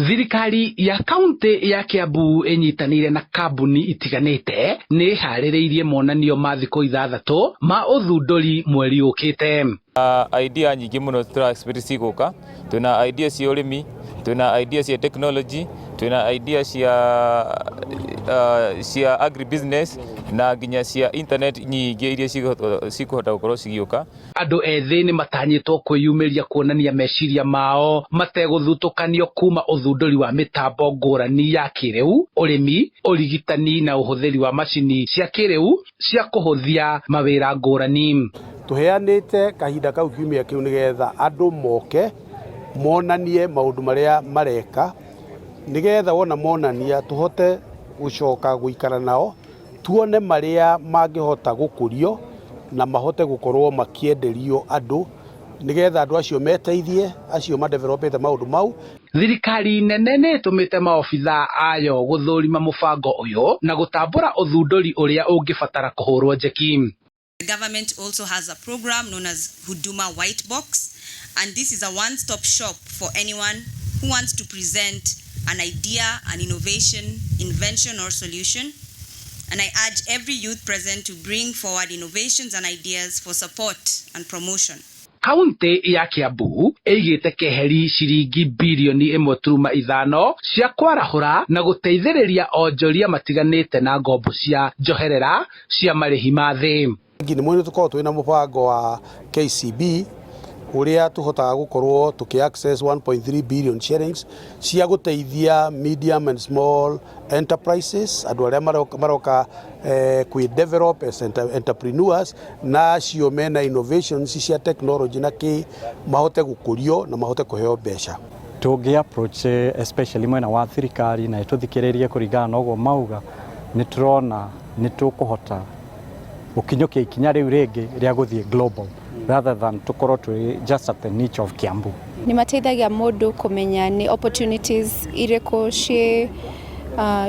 Thirikari ya kaunti ya Kiambu ĩnyitanĩire na kambuni itiganĩte nĩ ĩharĩrĩirie monanio ma thikũ 6 ma ũthundũri mweri ũkĩte. Idea nyingĩ mũno tũra expect cigũka. Twĩna idea cia ũrĩmi, twĩna idea cia technology, twĩna idea cia agribusiness na nginya cia internet nyingĩ iria cikũhota gũkorwo cigĩũka. Andũ ethĩ nĩ matanyĩtwo kwĩyumĩria kuonania meciria mao mategũthutũkanio kuma ũthundũri wa mĩtambo ngũrani ya kĩrĩu, ũrĩmi, ũrigitani na ũhũthĩri wa macini cia kĩrĩu cia kũhũthia mawĩra ngũrani. Tũheanĩte kahinda kau kiumia kĩu nĩgetha andũ moke monanie maũndũ marĩa mareka, nĩgetha wona monania tũhote gũcoka gũikara nao, tuone marĩa mangĩhota gũkũrio na mahote gũkorwo makĩenderio andũ, nĩgetha andũ acio meteithie acio madevelopete maũndũ mau. Thirikari nene nĩ ĩtũmĩte maobitha ayo gũthũrima mũbango ũyũ na gũtambũra ũthundũri ũrĩa ũngĩbatara kũhũrwo njeki. The government also has a program known as Huduma White Box, and this is a one-stop shop for anyone who wants to present an idea, an innovation, invention or solution. And I urge every youth present to bring forward innovations and ideas for support and promotion. Kaunti ya Kiambu ĩigĩte keheri ciringi birioni 1.5 cia kwarahũra na gũteithĩrĩria onjoria matiganĩte na ngombo cia njoherera cia marĩhi ma thĩ. Nĩ mwena tũkoragwo twĩna mũbango wa KCB ũrĩa tũhotaga gũkorwo tũkĩ access 1.3 billion shillings cia gũteithia medium and small enterprises, andũ arĩa maroka kwĩ develop as entrepreneurs na acio mena innovations cia technology na kĩ mahote gũkũrio na mahote kũheo mbeca. Tũngĩ approach especially mwena wa thirikari na ĩtũthikĩrĩrie kũringana na ũguo mauga, nĩ tũrona nĩ tũkũhota gũkinyũkia ikinya rĩu rĩngĩ rĩa gũthiĩ global rather than tũkorwo twĩ just at the niche of Kiambu. Nĩ mateithagia mũndũ kũmenya nĩ opportunities irĩkũ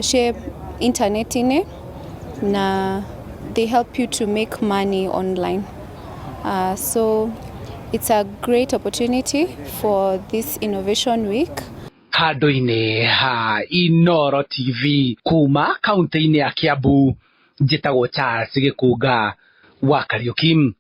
ciĩ internet-inĩ, na they help you to make money online. So it's a great opportunity for this Innovation Week. Handũ-inĩ ha Inoro TV kuma kaunti-inĩ ya Kiambu, njĩtagwo Charles Gĩkũnga wa Kariuki.